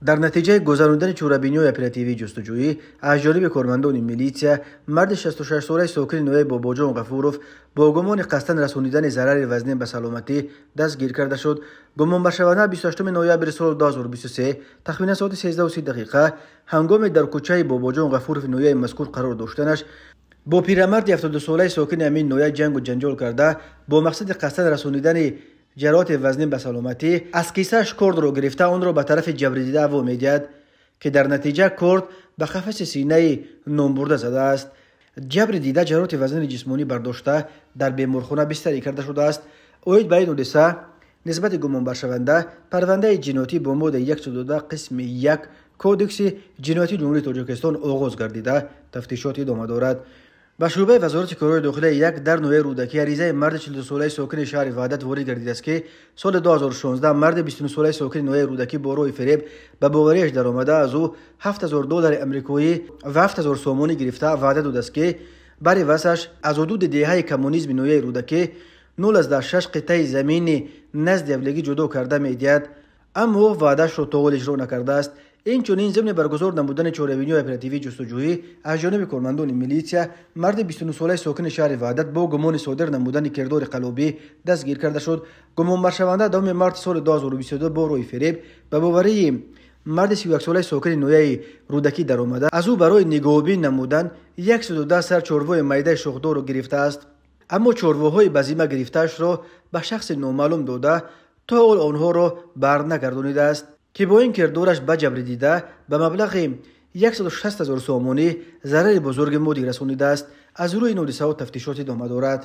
Дар натиҷаи гузарондани чорабиниҳои оперативии ҷустуҷӯӣ аз ҷониби кормандони милитсия, марди 66-солаи сокини ноҳияи Бобоҷон Ғафуров бо гумони қасдан расонидани зарари вазнин ба саломатӣ дастгир карда шуд. Гумонбаршаванда 28 ноябри соли 2023 тахминан соати 13:30 дақиқа ҳангоми дар кӯчаи Бобоҷон Ғафурови ноҳияи мазкур қарор доштанаш бо пирамарди 72-солаи сокини ҳамин ноҳия ҷангу ҷанҷол карда, бо мақсади қасдан расонидани ҷароҳати вазнин ба саломатӣ аз кисааш кордро гирифта онро ба тарафи ҷабрдида ҳаво медиҳад, ки дар натиҷа корд ба қафаси синаи номбурда задааст. Ҷабри дида ҷароҳати вазнини ҷисмонӣ бардошта дар беморхона бистарӣ карда шудааст. Оид ба ин ҳодиса нисбати гумонбаршаванда парвандаи ҷиноятӣ бо моддаи 102 қисми 1 Кодекси ҷиноятии Ҷумҳурии Тоҷикистон оғоз гардида, тафтишот идома дорад. Ба шӯъбаи Вазорати корҳои дохилия 1 дар ноҳияи Рӯдакӣ аризаи марди 42-солаи сокини шаҳри Ваҳдат ворид гардидааст, ки соли 2016 марди 29-солаи сокини ноҳияи Рӯдакӣ бо роҳи фиреб ба бовариаш даромада аз ӯ 7000 доллари амрикоӣ ва 7000 сомонӣ гирифта ваъда додааст, ки бари васаш аз ҳудуди деҳаи Коммунизми ноҳияи Рӯдакӣ 0,6 қитъаи замини назди авлигӣ ҷудо карда медиҳад, аммо ваъдаашро то ҳол иҷро накардааст. Инчунин зимни баргузор намудани чорабиниҳои оперативии ҷустуҷӯӣ аз ҷониби кормандони милитсия марди 29-солаи сокини шаҳри Ваҳдат бо гумони содир намудани кирдори қаллобӣ дастгир карда шуд. Гумонбаршаванда 10 марти соли 2022 бо роҳи фиреб ба боварии марди 31-солаи сокини ноҳияи Рӯдакӣ даромада аз ӯ барои нигоҳубин намудан 110 сар чорвои майдаи шохдорро гирифтааст, аммо чорвоҳои ба зимма гирифтаашро ба шахси номаълум дода то ҳол онҳоро барнагардонидааст, ки бо ин кирдораш ба ҷабри дида ба маблағи 160 000 сомонӣ зарари бузурги моддӣ расонидааст. Аз рӯи ин ҳодисаҳо тафтишот идома дорад.